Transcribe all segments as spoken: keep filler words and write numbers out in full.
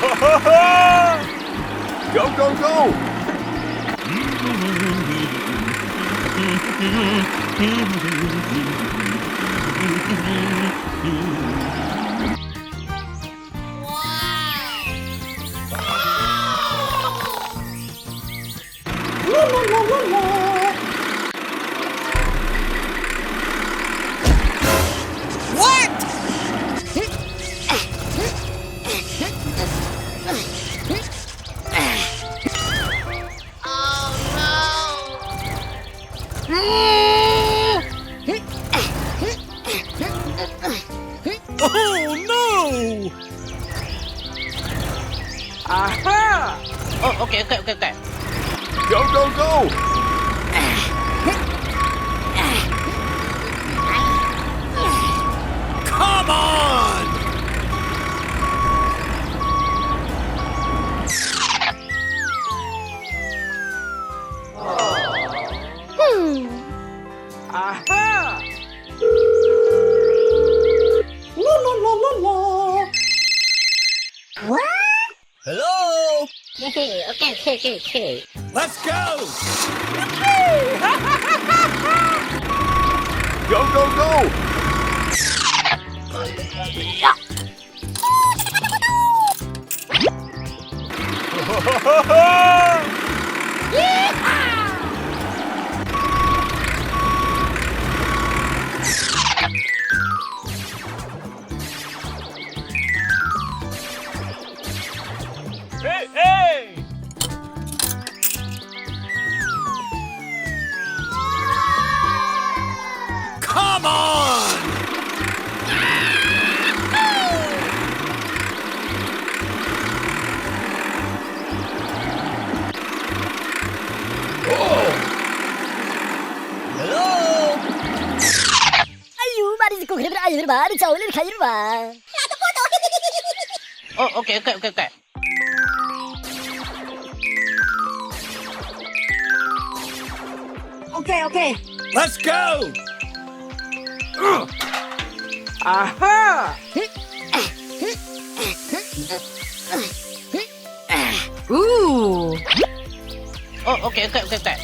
Go, go, go! What? Oh, no! Oh, no! Aha! Oh, okay, okay, okay, okay. Go, go, go! Come on! Hmm. Aha! La, la, la, la, la. What? Hello? Okay, okay, okay, okay. Let's go! Go, go, go! Hey, hey! Come on! Oh! Hello? Oh, okay, okay, okay, okay. Okay, okay. Let's go! Aha! Ooh. Oh, okay, okay, okay, okay.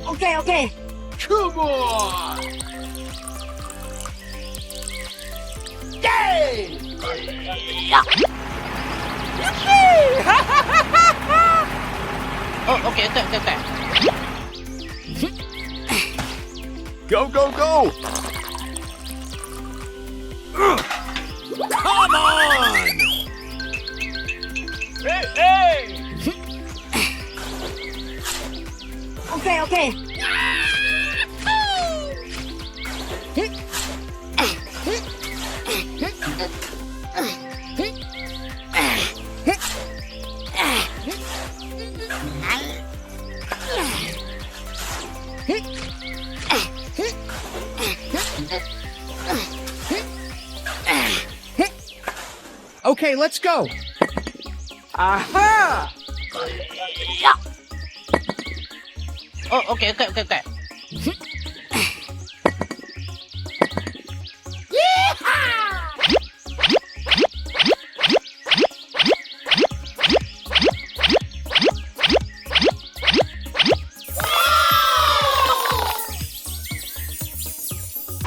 Okay, okay. Come on! Yay! Yippee! Oh, okay, okay, okay, okay. Go, go, go! Come on! Hey, hey! Okay, okay. Okay, let's go. Aha! Oh, okay, okay, okay, okay.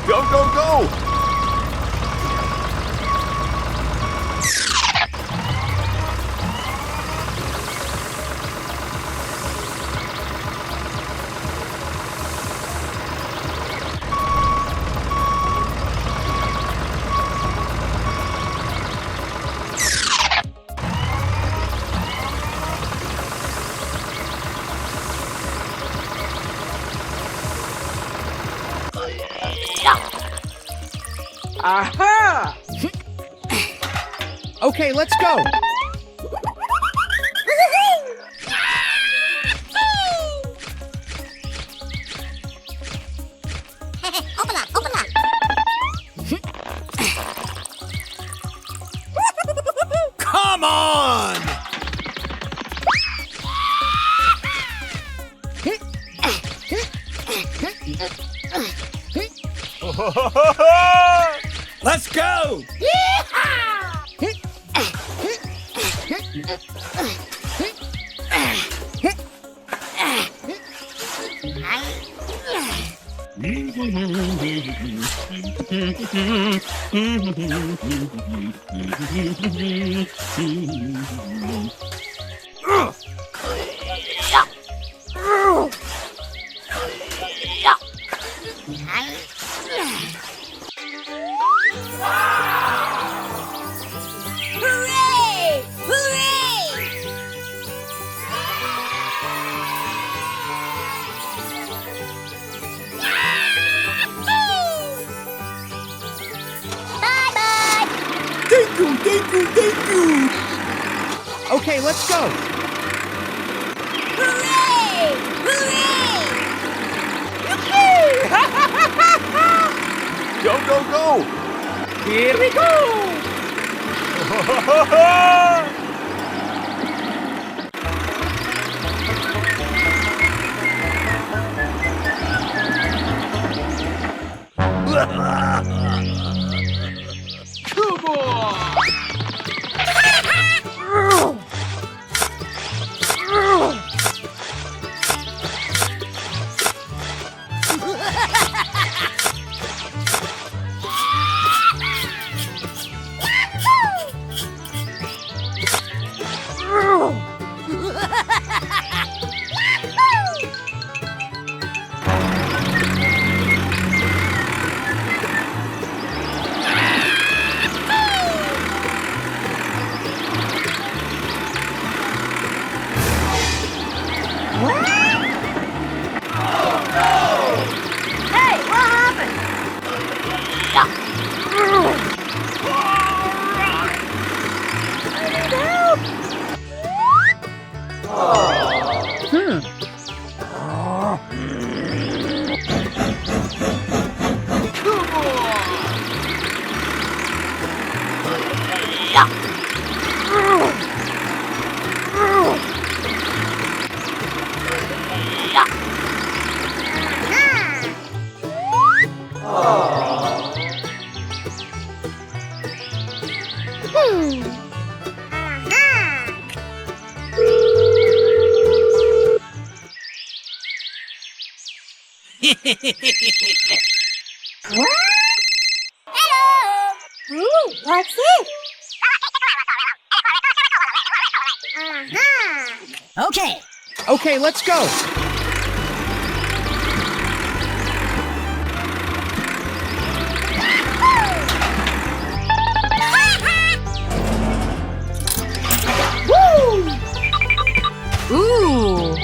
Go, go, go! Aha! Okay, let's go. Open up, open up. Come on! Oh, Let's go! Hooray! Hooray! Bye-bye! Thank you, thank you, thank you! Okay, let's go! Hooray! Hooray! Yippee! Go, go, go! Here we go! Come on! Hey, what happened? I need help! Hmm. Hmm. Aha. Hello. Ooh, what's it? Aha. Okay. Okay, let's go. Woo! Ooh.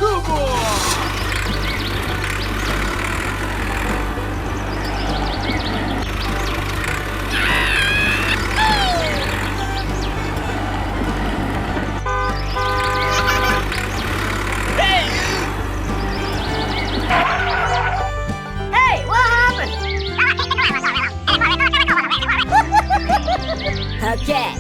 Woohoo! Hey, what happened? Okay.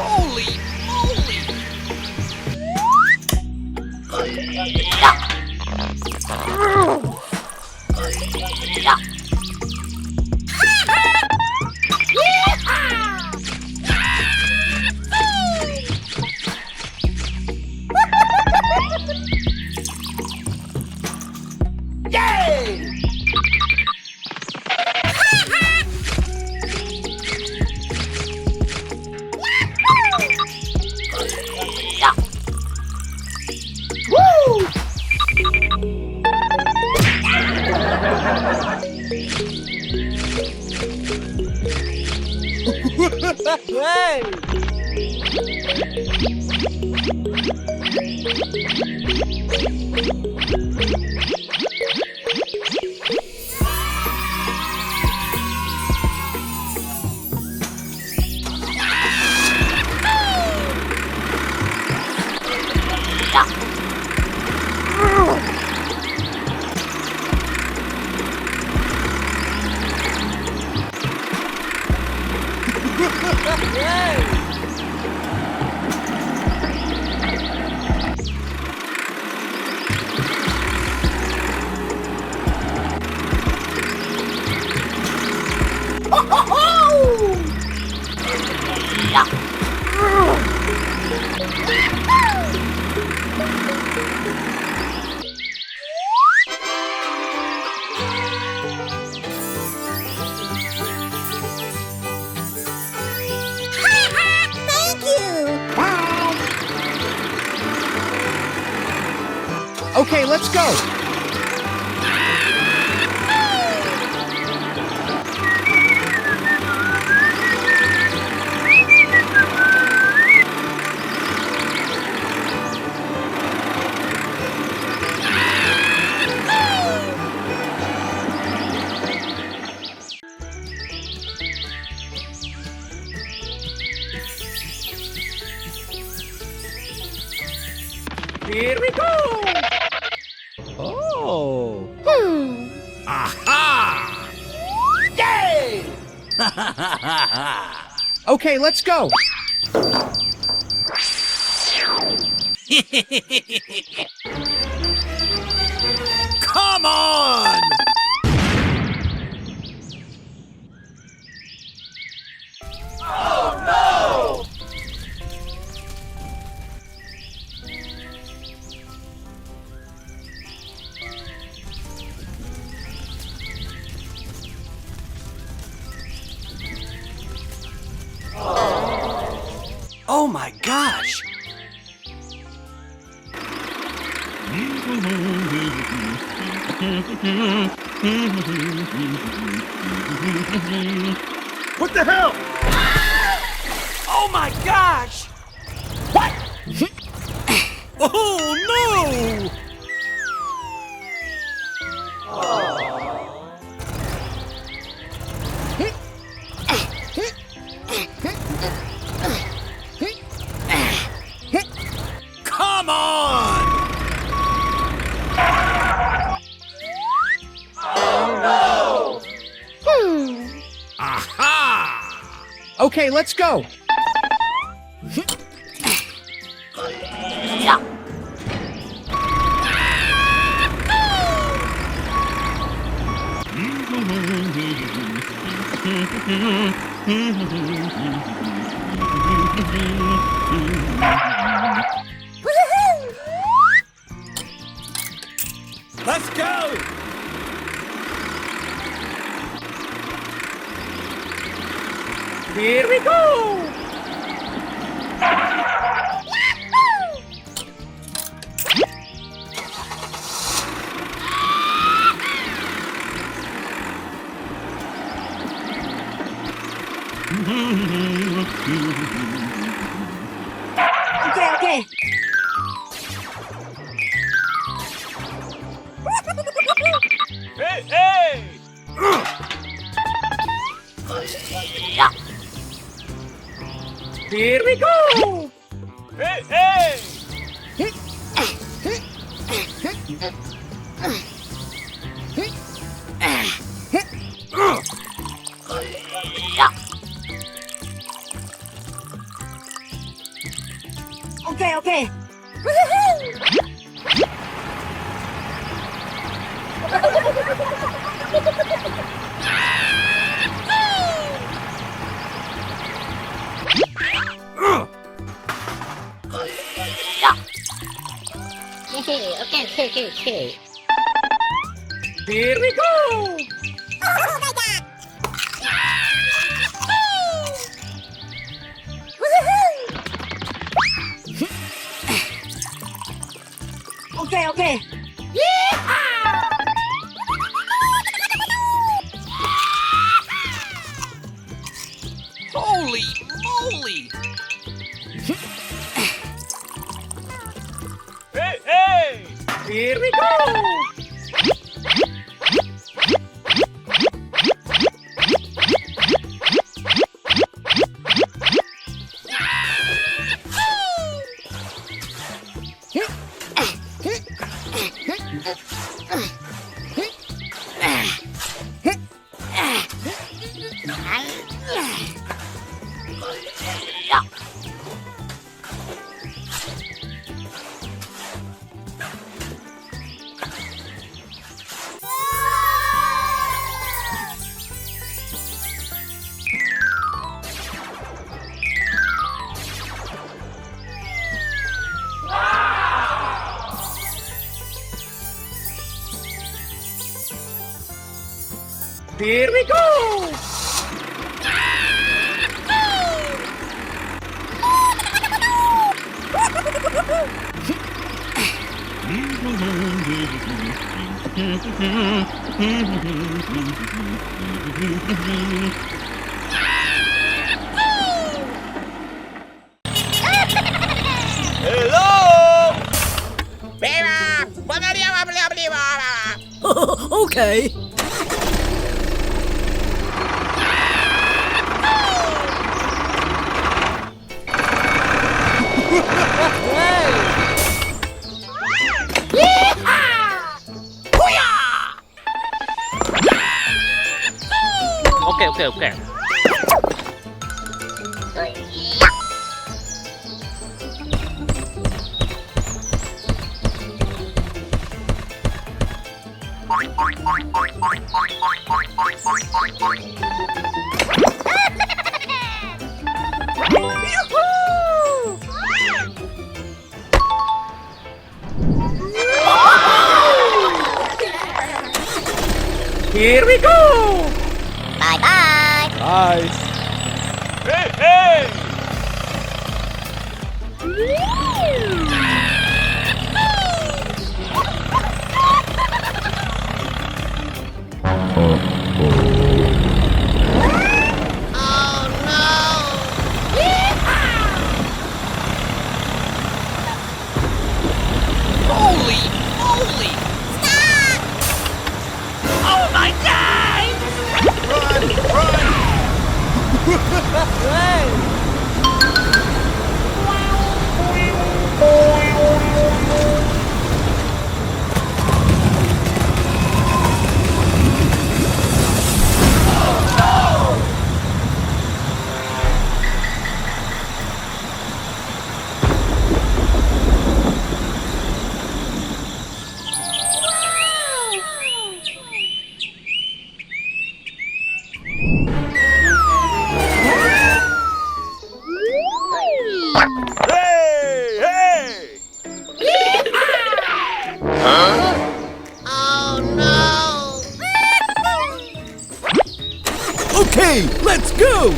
Holy moly! Thank you. Bye. Okay, let's go. Here we go! Oh. Hmm. Aha! Yay! Okay, let's go. Come on! Oh, no! Oh my gosh! What the hell? Oh my gosh! What? Oh no! Come on! Oh no! Hmm. Aha! Okay, let's go. Let's go! Here we go! Okay, okay. Hey, hey! Here we go! Hey, hey! Okay, okay. Woohoo! Okay, okay, okay, okay. Here we go! Okay, okay. Holy moly! Hey, hey! Here we go! Here we go! Hello! Okay. Okay, okay, okay. Here we go! Bye-bye! Bye! Hey, hey! Holy moly! Stop! Oh my God! Run, run! Hey, hey! Huh? Oh, no! Okay, let's go!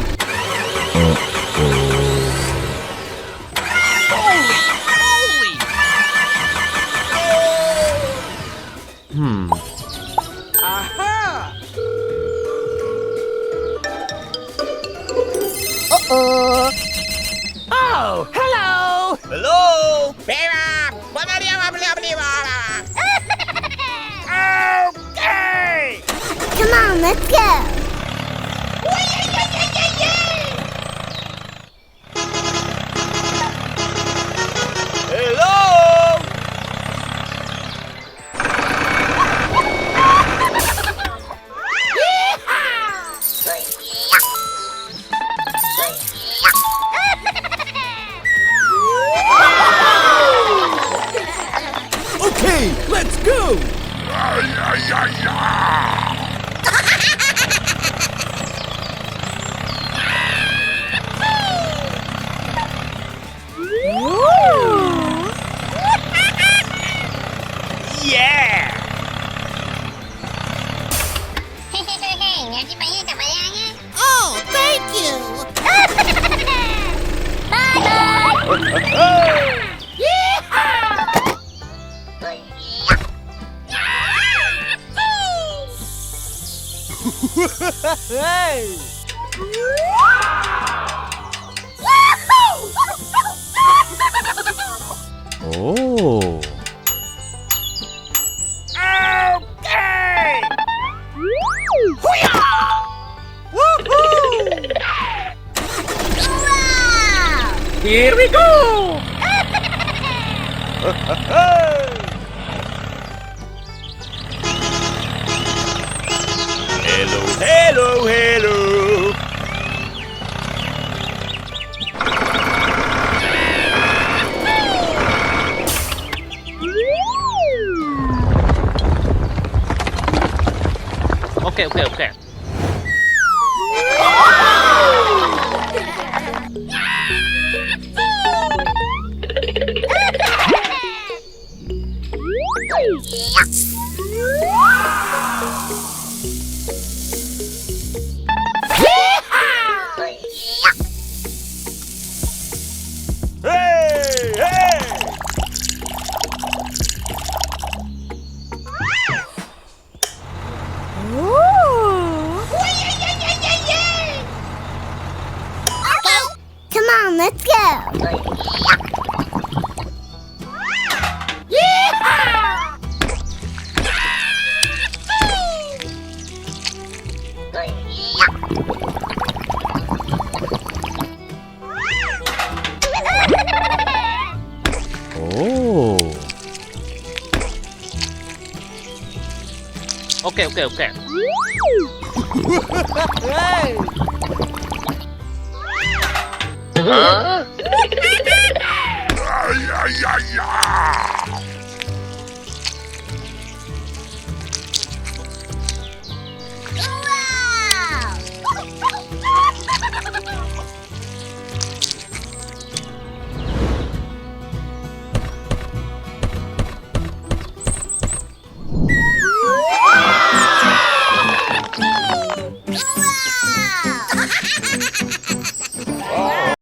Holy moly! Hmm. Aha! Uh-oh. Oh, hello! Hello! Okay! Come on, let's go! Hello! Okay, let's go! Yeah! Oh, thank you. Bye-bye. Yeehaw! Hey! Oh. Okay! Hoo-yah! Woohoo! Here we go! Hello, hello, hello. Okay, okay, okay. Hey, hey! Ooh. Okay, come on, let's go. Yeehaw! Oh. Okay, okay, okay. Huh? Ay, ay, ay, ay.